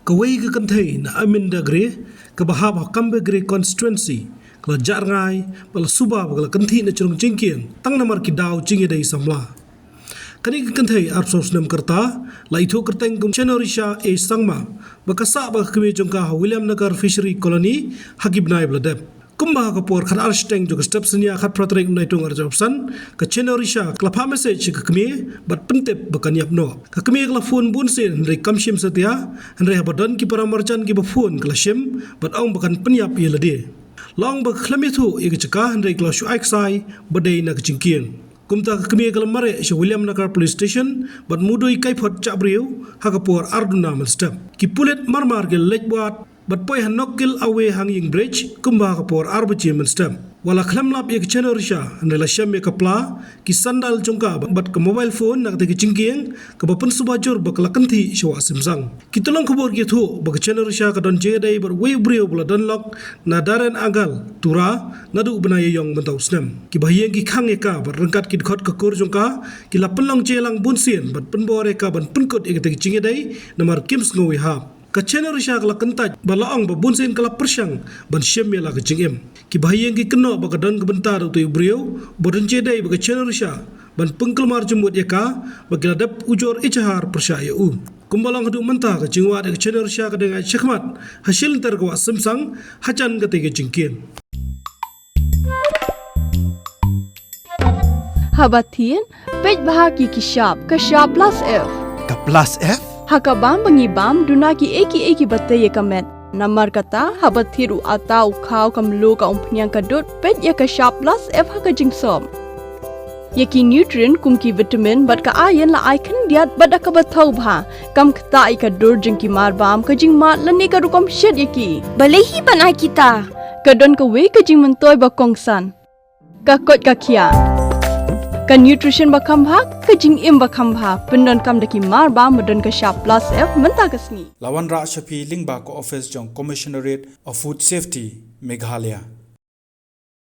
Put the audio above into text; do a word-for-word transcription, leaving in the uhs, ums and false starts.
Kawei ka kynthei na Amindagre, kaba hap ha Gambegre constituency, ka la jah rngai bad la suba ba ka la kynthih na jrong jingkieng tang namar ki daw jingïadei samla. Kane ka kynthei arphew snem ka rta la ithuh kyrteng kum Chenorisha A Sangma, ba ka sah bad ka kmie jong ka ha Williamnagar Fishery Colony ha ki bnai ba la dep. Kumba ha ka por khatar shiteng jong ka step synñia, khatphra tarik Naitung arphew san, ka Chenorisha ka la phah message sha ka kmie bad pyntip ba kan ïap noh. Ka kmie ka la phone bun sien hynrei kam shim satia, hynrei haba don ki para marjan kiba phone ka la shim bad ong ba kan pynïap ïa lade. La ong ba ka khlem ïathuh ïa ka jaka hynrei ka la shu ai ksai ba dei na ka jingkieng. Kumta ka kmie ka la mareh sha Williamnagar Police Station bad Mudui Kaiphot Chabriew ha ka por ar duna mynstep. Ki pulit marmar ki la leit wad bad poi ha Nokgil Awe Hanging Bridge kumba ha ka por ar baje mynstep. Wat la khlem lap ïa ka Chenorisha, hynrei la shem ïa ka pla, ki sandal jong ka bad ka mobile phone na katei ka jingkieng, kaba pynsuba jur ba ka la kynthih sha Wah Simsang. Ki tyllong khubor ki ïathuh ba ka Chenorisha ka don jingïadei bad uwei u briew ba la don lok na Darren Agal, Tura, naduh u bnai Ïaïong mynta u snem. Kiba ha ïing ki khang ïa ka bad ryngkat ki dkhot ka kur jong ka ki la pynlong jingïalang bun sien bad pynbor ïa ka ban pynkut ïa katei ka jingïadei namar kim sngew ïahap. Ka Chenorisha ka la kyntait bad la ong ba bun sien ka la pyrshang ban shim ïa la ka jingim. Kiba ha ïing ki kynnoh ba ka don ka bynta da utei u briew ba don jingïadei bad ka Chenorisha ban pynkulmar jingmut ïa ka, ba ki la dep ujor ijahar pyrshah ïa u. Kumba long haduh mynta, ka jingwad ïa ka Chenorisha ka dang ïaid shakhmat ha shilynter ka Wah Simsang hajan katei ka jingkieng. Haba thied, peit bha ki ki shap, ka shap plus F. Ka plus F? Ha ka bam ba ngi bam, duna kiei kiei kiba tei ïa ka met. Namar kata, haba thied u atta, u khaw, ka mluh, ka umphniang, ka dud, peit ïa ka shap plus F ha ka jingsop. Ïa ki nutrient kum ki vitamin bad ka iron la ai khyndiat bad da kaba thaw bha. Kam ktah ïa ka dur jong ki mar bam, ka jingmad lane ka rukom shet ïa ki. Balei hi ban ai kita? Ka don kawei ka jingmyntoi ba kongsan. Ka koit ka khiah. Ka nutrition ba kham bha, ka jingim ba kham bha, pyndonkam da ki mar bam ba don ka shap plus F mynta ka sngi. La wanrah sha phi lyngba ka office jong Commissionerate of Food Safety, Meghalaya.